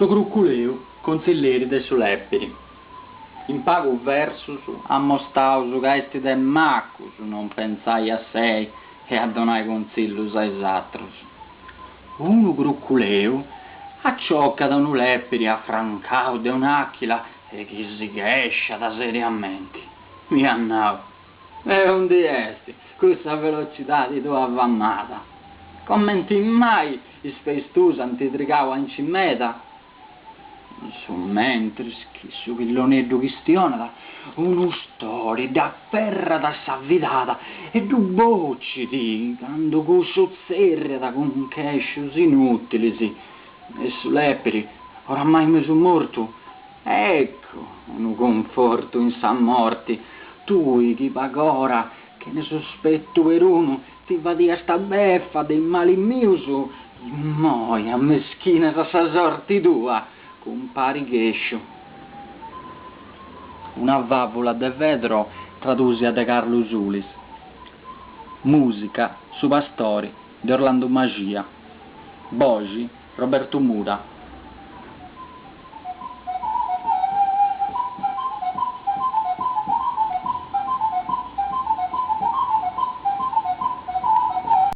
Su cruculeu contzilleri de su lèpiri. In pagu versus ammostaus ca est de macus non pentzai a sei e a donai contzillus a is atrus. Unu cruculeu aciocat unu lèpiri afrancau de un'àchila e chi si chèsciat seriamenti. Iat nau, E undi est cussa velocidadi tua famada? Comenti mai is peis tuus ant trigau aici meda? In su mentris chi su pilloneddu chistionat, unu stori dd'aferrat a sa fidada e ddu bocit candu cussu tzerriat cun chèscius inùtilis e su lèpiri, oramai mesu mortu, Eccu unu cunfortu in sa morti, tui chi pag'ora, chene suspettu perunu, ti fadiast befa de is malis mius, immoi ammeschinas a sa sorti tua, cumpari chèsciu. Una fàvula de Fedro tradùsia de Carlu Sulis. Mùsica, Su pastori, de Orlandu Maxia. Boxi, Robertu Mura.